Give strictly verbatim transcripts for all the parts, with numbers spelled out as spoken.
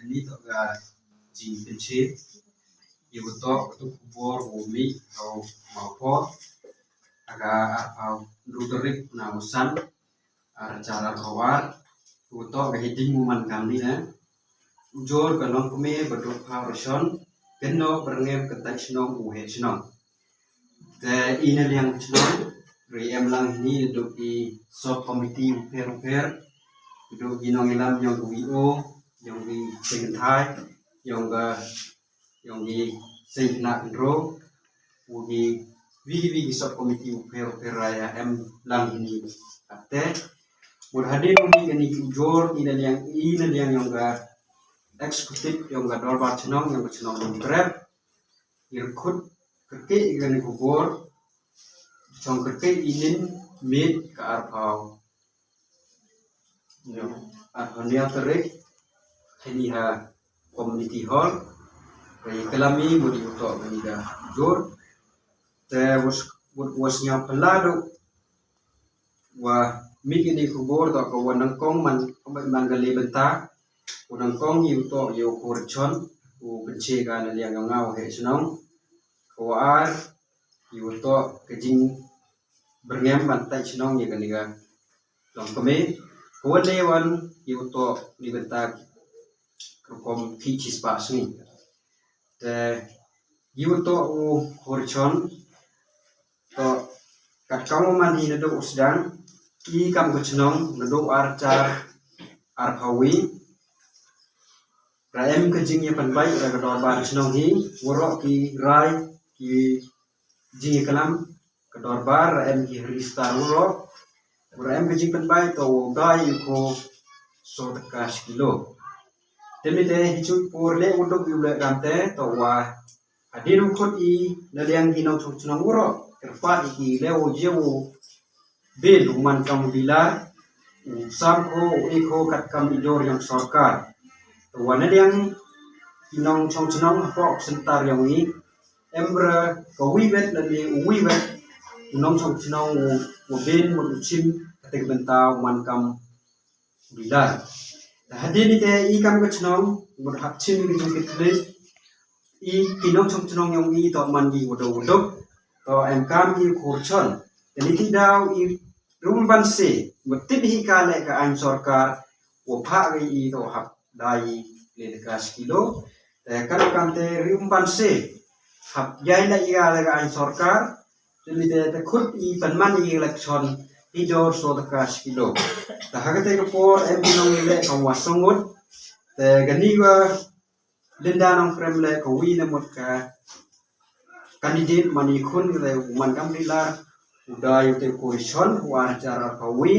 Ni toh ka jingpynche ya u toh ka tu khubor u mih ha u Mawpor ha ka arphaw ynru tarik na u san, ar hajar arphaw ar. U toh ka heading u man kam ni na: Ujor ka longkmie ba duk phaw rashon, kynnoh byrngem ka tei chnong u heh chnong. Te i na liang chnong, re em lang hini duk i sub committee u pher u pher, duk i nongyalam yong ka V O, yong i seng kynthai, yong ka, yong i seng khynnah khynroo, u i wi wi i sub committee u pher u pher ra ya em lang hini. Ate, mut hadien u mih kani ki ujor, i na liang, i na liang yong ka executive yong ka dorbar chnong, yong ka chnong Lum Krep, i rkhut kyrkieh i kani khubor, chong kyrkieh i nin miet ka arphaw, arphaw ynñiaw tarik, hini ha community hall, re klam i mut i u toh kani ka ujor. Te was, was, was sñiaw phylla duk wa mih kani khubor toh ka wa nyngkong man, man ka le bynta. U nyngkong i u toh ya u Khor Chon, u pynche ka na liang yong nga u heh chnong. Ka wa ar i u toh ka jingbyrngem ban tei chnong ya kani ka longkmie. Ka wa le wan i u toh le bynta ka rukom ki chispah sngi. Te i u toh u Khor Chon, toh katkam u man hi nadooh u sdang, i kam ka chnong nadooh ar hajar arphaw wi, ra em ka jingyapanbait ra ka dorbar chnong hi, waroh ki rai, ki jingyaklam ka dorbar, ra em ki register waroh, ra em ka jingpynbait toh wa u dai u kho soo tyngka shi kilo. Te mite hi chu i por le u duk i u leh kamte, toh wa hadien u khut i na liang ki nongchong chnong waroh, kyrpad i ki le u ye u bill u man kam u dealer, u sam kho, u e kho katkam i jor yong sorkar. Toh wa na liang ki nongchong chnong hapoh ka center yong i, em re ka wi wet lane u wi wet u nongchong chnong u, u bill mut u chim kate ka bynta u man kam u dealer. Te hadien ite i kam ka chnong, mut hap chim ka jingkitkhlieh, i ki nongchong chnong yong i toh man ki wa duk wa duk, toh em kam ki u Khor Chon. Te niti daw i rum ban se, mut tip hi ka le ka aiñ sorkar, wa phah ka i toh hap dai le tyngka shi kilo. Te kan kamte rum ban se, hap yai le i ka le ka aiñ sorkar, te mite te khut i pynman i election hi jor soo tyngka shi kilo. Te ha kate ka por em ki nongyaleh kam wa song ngut. Te kani wa Linda Nongkrem le ka wi na mut ka candidate man i khun le u man kam dealer, u dai u te u Khor Chon, u ar hajar arphaw wi.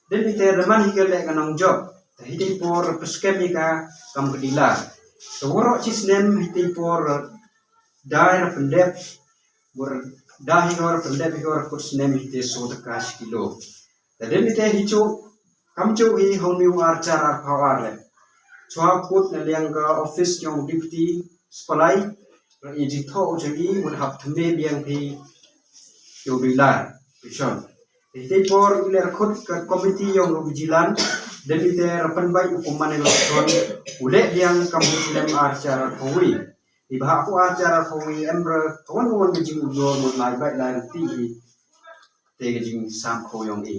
Te mite da man hi ka le ka nongjop. Te hi te i por pynskhem i ka kam ka dealer. Te waroh chi snem hi te i por dai ra pyndep, bur dai hi ka ra pyndep hi ka ra kut snem hi te soo tyngka shi kilo. Te dem hi te hi chu, kam chu hi hong mi u ar hajar arphaw ar le. Chwa kut na liang ka office yong deputy supply, ra i jingthoh u cha i, mut hap thymme biang hi u dealer, pishon. Hi te i por i le ra khut ka committee yong u vigilance, dem hi te ra pynbait u kum man i election, u le biang kam hi snem ar hajar arphaw wi. I bha ku ar hajar arphaw wi em re, ka wan ka wan ka jingujor mut lai bait lai ti hi. Te ka jingsam kho yong i.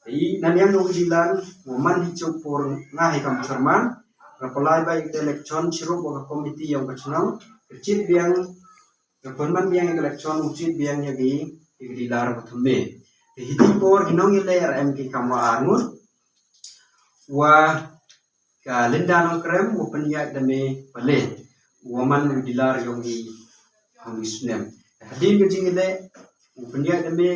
I na liang yong i dealer, wa man hi chu por nga hi kam chairman, ra pynlai bait te election chirup wa ka committee yong ka chnong, ka chit biang, ra pynman biang ka election u chit biang ya ki, ya ki dealer wa thymme. Te hi te i por hi nongyaleh ra em ki kam wa ar ngut. Wa ka Linda Nongkrem, wa pynyaid da me pale, wa man u dealer yong i hong i snem. Hadien ka jingyaid le, wa pynyaid da me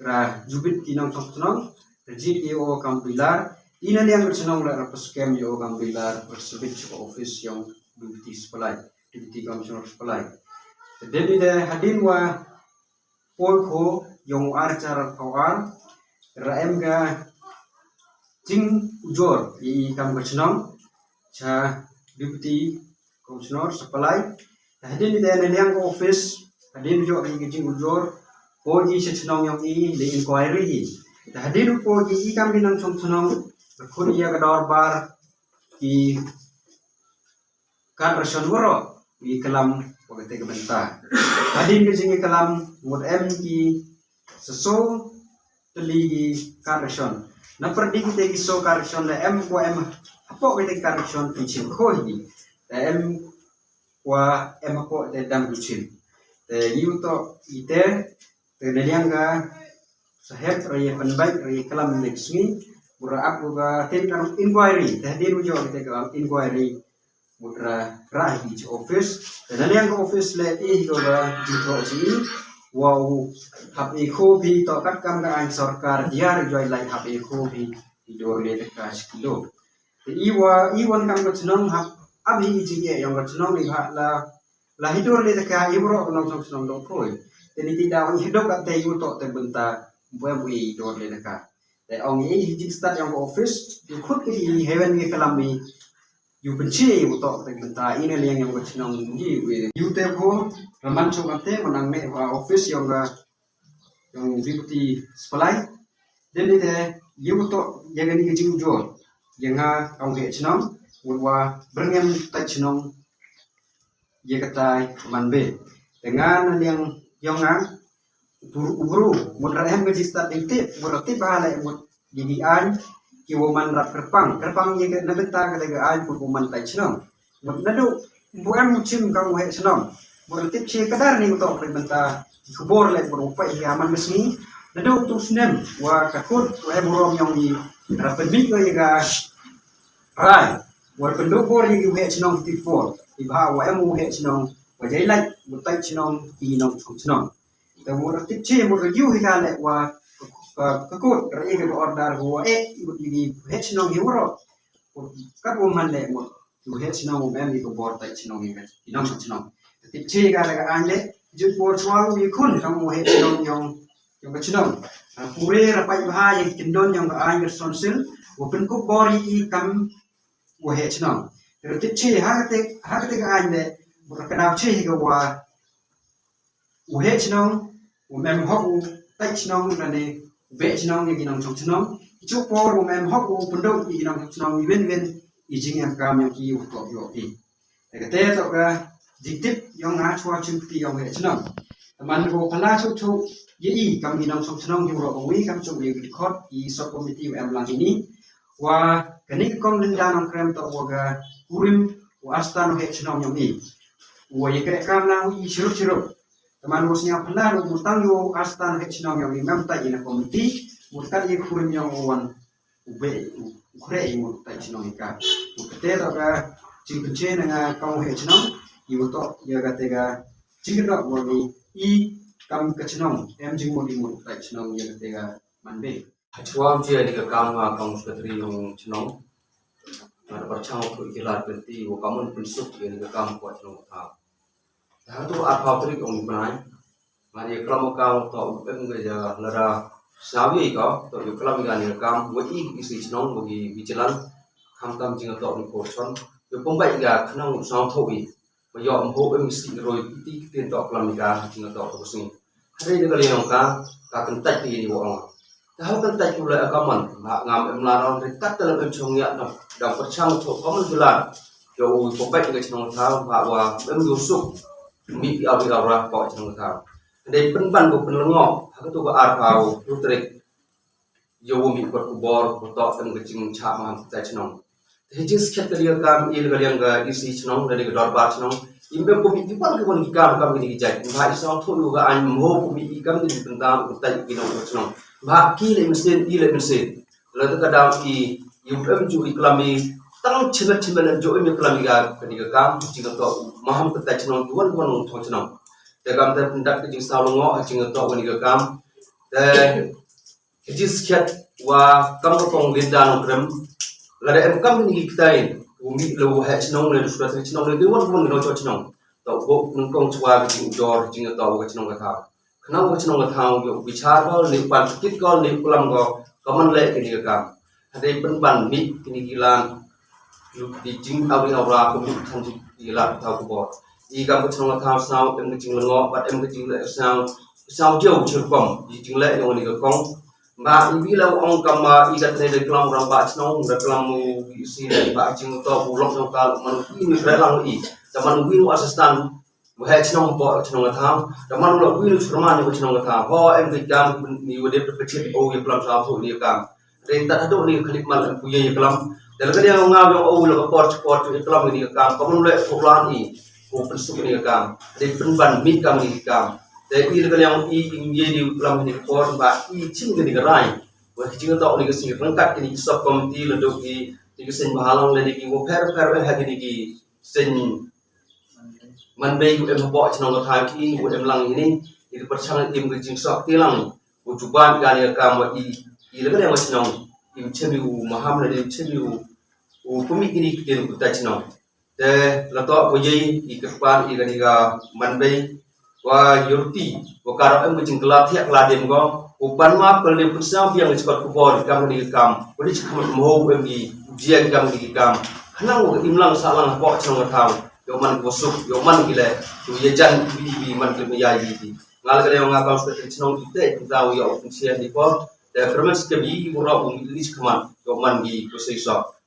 ra jubit ki nongchong chnong, ra jied ki o kam dealer, i na liang ka chnong le ra pynskhem ya o kam dealer, ra submit cha ka office yong deputy supply, deputy commissioner supply. Te dem hi te hadien wa poi kho yong u ar hajar arphaw ar, ra em ka jingujor i kam ka chnong cha deputy commissioner supply. Te hadien hi te na liang ka office, hadien yoh i ka jingujor, poi i cha chnong yong i le inquiry hi. Te hadien poi i kam ki nongchong chnong, ra khut ya ka dorbar ki card ration waroh i klam wa kate ka bynta. Hadien ka jingklam mut em ki sa soo tylli ki card ration. Na pyrdi kite ki soo card ration da em kwah em hapoh kite ki card ration ki chim khoi hi. Da em kwah em hapoh te dang ki chim. Te yu to ite te na liang ka sahep raya pynbait raya klam next sngi. Bura ap ka tin ka inquiry. Te hadien u jooh kite ka inquiry. Mut ra rah hi cha office. Te na liang ka office le i ko ba jingthoh chi i. Wow, hap i khu phi to kat kam ka ain sorkar diar joi lai hap i khu phi i dor le ka chi kilo. Te i wa, i wan kam ka chnong hap, ap hi i jingeh yong ka chnong i ha la, la hi dor le ka i bro ka nongchong chnong dong khoi. Te ni ti da i hi dok ka te yu to te bynta, bwe bwe i dor le ka. Te ong i hi jingstad yong ka office, yu khut ki i hewen ngi klam i, yu pynche yu to te bynta i na liang yong ka chnong ngi wi. Yu te ko, raman chong ka te, manang ne wa office yong ka, yong deputy supply. Den ni te, yu to, ya ka ni ka jingujor. Ya nga, ong he chnong, wa, wa, bring em tai chnong, ya ka tai man be. Te nga na liang yong nga, u bru, u bru, mut ra em ka jingstad ding tip, mut ra tip ba le, mut di di ain, ki wa man rap kyrpang. Kyrpang ya ka na bynta ka te ka ain, mut wa man tai chnong. Mut na du, bu em mu chim ka u he chnong. Mut ra tip chi ka dar ni mut to ka bynta, khubor le, mut u pai ya man ka sngi. Na du tu snem, wa ka khut, wa em rom yong i, ra pynmih ko ya ka, rai, wa pyndu bor ya ki u he chnong ti por. I ba wa em u he chnong, wa jai lai, mut tai chnong, i nongchong chnong. Te mut ra tip chi, mut ra yu hi ka le wa, ka, ka kut, ra i ka order ko wa, eh, mut i di he chnong hi waroh. Ka bu man le mut, yu he chnong um em i ka bor tai chnong hi ka, i nongchong chnong. Tip chi ka le ka ain le, ju bor chwa u i khun, ka mu he chnong yong, yong ka chnong. Ra pure ra pai bha ya ki kyndon yong ka ain ka sonsil, wa pynkup bor i kam, wa he chnong. Ra tip chi, ha ka te, ha ka te ka ain le, mut ra ka daw chi hi ka wa, u he chnong, u em hok u tai chnong, lane u be chnong ya ki nongchong chnong. Ki chu por u em hok u pyndu ya ki nongchong chnong, i win win, i jingem kam yong ki u to yo i. Te ka te to ka jingtip yong nga chwa chim kti yong he chnong. Te man ko pala chu chu ya i kam ki nongchong chnong, yu ro wi kam chu ya ki khot i sub committee u em lang ini. Wa ka ni ka kong Linda Nongkrem to wa ka kurim wa asta no he chnong yong i. Wa ya ka kam lang i chirup chirup. Te man wa sñiaw pala no mut tang yo asta no he chnong yong i, ngam tai i na committee, mut kat i kurim yong u wan, u be, u, u kre i mut tai chnong i ka. Mut ka te to ka jingpynche na nga kong he chnong, i wa to ya ka te ka jingdok wa ni i kam ka chnong, em jingmut i mut tai chnong ya ka te ka man be. Hachwa u jia ni ka kam nga kong secretary yong chnong. Nga da pyrchang u ki lad pynti, wa kamun pynsuk ya ni ka kam ko chnong ka thaw. Te ha tu arphaw tarik yong u bnai. Nga da klam ka to u em ka ya lada snawi ka, to yu klam ka ni ka kam, wa i, i si chnong, wa i vigilant, kam kam jing to ni ko chon. Yu pynbait ka khnang u sang tho i. Ba yoh mho em si roi ti ki tin to klam ka, jing to ko sing. Hare ni ka liang ka, ka kyntait ki ni wa ong. Te ha kyntait ku le ka man, ba ngam em la ron, ri kat te lem em chong ya, da, da pyrchang to, ka man jula. Yo u pynbait ka chnong thaw, ba wa em yu suk. Mi pi awi awra ko chnong thaw. Hare pynban ko pynlongo, ha ka tu ka arphaw, tu tarik. Yow mi kot khubor, ko to em ka jingchah maham tai chnong. Te hi jingskhet ka liang kam, i la ka liang ka i si chnong, la ka dorbar chnong. I mbe ko mi ki wan ki wan ki kam, kam ki ni ki jait. Ba i sang tho yu ka ain mo ko mi i kam ni ki bynta ko tai ki nong ko chnong. Ba ki le mynsiem, i le mynsiem. La ta ka dang i, yu em ju i klam i, tang chimet chimet em ju em i klam i ka, ka ni ka kam, jing ka to, maham ka tai chnong, ki wan ki wan nong thong chnong. Te kam te pyndak ka jingsaw longo, jing ka to, ka ni ka kam. Te, Ka jingskhet wa kam ka kong Linda Nongkrem. Lada em kam ni ki ktai, u mi le u he chnong le, u suda chnong le, de wan wan no cho chnong. To bo nong kong chwa ka jingujor, jing to ka chnong ka thaw. Khnang ka chnong ka thaw, yo bichar ko, ni pan kit ko, ni kulam ko, ka man le ki ni ka kam. Hade pynban mi ki ni ki lan, Di jing awi awra ko mi than ji i la thaw ko bor. I kam ka chnong ka thaw saw, em ka jinglango, pat em ka jingle saw, saw diaw chirkom, i jingle yong ni ka kong. Ba i wi la ong kam ma i da tre de klam rang ba chnong da klam mu i si ba jing to bu lok jong ka man i mi re lang i. Da man wi u assistant wa he chnong bo chnong ka tham. Da man u la wi u chairman wa chnong ka tham. Ho em ki kam ni wa de pe chit o ya klam sa bu ni kam. Re ta do ni khalip mal em ku ye ya klam. Da la ka dia nga yong o la ka por por ya klam ni kam. Ka man le ko lan i. Ko pen suk ni kam. Re pen ban mi kam ni kam. Te i le ka liang i i ye di u klam ni por ba i chim ni ka rai. Wa ki jingthoh ni ka sing rangkat ki ni ki sub committee la dok ki ni ka sing bahalang le ni ki wa pher pher ha ki ni ki sing man bei u em hapoh chnong ka thai ki u em lang ni ni ki pyrchang im ka jingsok ti lang u chuban ka ni ka kam wa i i le ka liang wa chnong im chim u maham le im chim u u pumi ki ni ki tin ku ta chnong. Te la toh ko ye i kyrpan i ka ni ka man bei wa yurti wa ka rap em ka jingkla thiak la dem ko u pan ma pel ni pun sa biang ni chkot ku bor kam ni kam. Ko ni chkam mo em ki jiang kam ni kam. Hanang ko im lang sa lang hapoh chnong ka tham. Yo man ko suk yo man ki le. Tu ye jan bi bi man ki ya yi bi. Ngal ka le nga kam sa chnong ki te ku ta u ya u pun sia ni ko. Te permen ske bi u ro u ni chkam yo man ki ko sei sok.